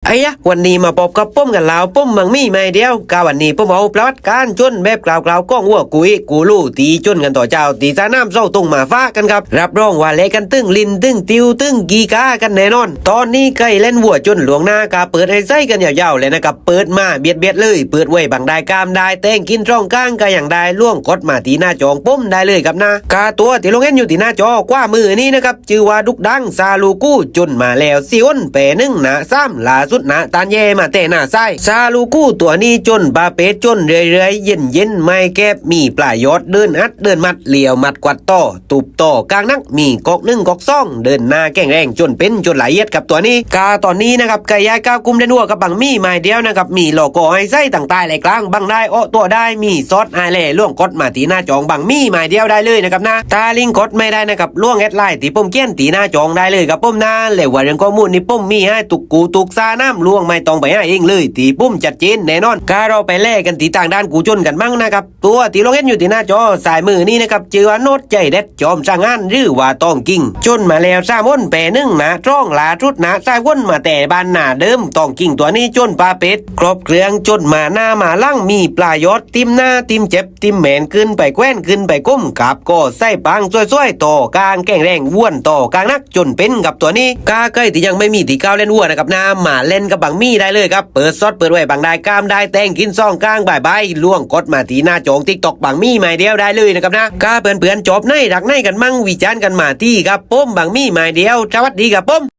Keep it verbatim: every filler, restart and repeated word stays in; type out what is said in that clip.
ไอ้ยะ วันนี้มาปบกับผมกันแล้ว ผมบังหมีไม้เดียว กาวันนี้ผมเอาประวัติการจนแบบกล่าวๆของวัวกู้อิกู้ลู่ตี้จนกันต่อเจ้าตี้สาน้ำเซาตุงมาฝากกันครับ รับรองว่าแลกันตึงลิ้นตึงติวตึงกีกากันแน่นอน ตอนนี้ใก้เล่นวัวจนล่วงหน้ากาเปิดไอ้ไส้กันยาวๆเลยนะครับ เปิดมาเบียดๆเลย เปิดไว้บังได้กามได้แตงกินตรงกลางกายังได้ล่วงกดมาตี้หน้าจองผมได้เลยครับนะ กาตั๋วตี้ลงเห็นอยู่ตี้หน้าจอขวามือนี้นะครับ จื้อว่าดุกดังซาลูกู้ จนมาแล้วสี่หนแปะหนึ่งหน้าสาม ล่าสุดหน้าตานแย่มาแต่หน้าซ้าย ซาลูกู้ตั๋วนี้จนปาเป็ดจนเรื่อยๆ เย็นๆ ไม่แก็บ มีปลายยอดเดินอัดเดินมัด เหลียวมัดกวัดต่อ ตุบต่อกลางนัก มีก๊อกหนึ่งก๊อกสอง เดินหน้าแข็งแรงจนเป็นจนละเอียดครับตั๋วนี้ กาต๋อนนี้นะครับ ใก้ย้ายก้าวกุมเล่นวัวกับบังหมีไม้เดียวนะครับ มีหล่อก่อไอ้ไส้ต่างตายแหลกลาง บังได้เออตั๋วได้ มีซอสไอ้แหล่ล่วงกดมาตี้หน้าจองบังหมีไม้เดียวได้เลยนะครับนะ ถ้าลิงก์กดไม่ได้นะครับ ล่วงแอดไลน์ตี้ผมเขียนตี้หน้าจองได้เลยครับผมนะ และว่าเรื่องข้อมูลนี้ผมมีให้ทุกกู้ทุกสาน้ำ ล่วงไม่ต้องไปหาเองเลย ตี้ผมชัดเจนแน่นอน กาเราไปแลกันตี้ต่างด้านกู้จนกันมั้งนะครับ ตั๋วตี้ลงเห็นอยู่ตี้หน้าจอซ้ายมือนี้นะครับ จื้อว่าโนดใจเด็ดจอมสร้างงาน หรือว่าตองกิ่ง จนมาแล้วสามหนแปะหนึ่งหน้าตรง ล่าสุดหน้าซ้ายวนมาแต่บ้านหน้าเดิม ตองกิ่งตั๋วนี้จนปาเป็ด ครบเครื่องจนมาหน้ามาหลัง มีปลายยอดติมหน้าติมเจ็บติมแหมน ขึ้นไปแควนขึ้นไปก้ม กาบก่อไส้ปางสวยๆ ต่อกลางแข็งแรง วนต่อกลางนักจนเป็นครับตั๋วนี้ กาใก้ตี้ยังไม่มีตี้ก้าวเล่นวัวนะครับนะ มาเล่นกับบังหมีได้เลยครับ เปิดซอสเปิดไว้บังได้กามได้แตงกินสองกลางบ่ายๆ ล่วงกดมาตี้หน้าจองติ๊กต็อกบังหมีไม้เดียวได้เลยนะครับนะ กาเปื่อนๆจอบไหนรักไหนกันมั้ง วิจารณ์กันมาตี้ครับผมบังหมีไม้เดียว สวัสดีครับผม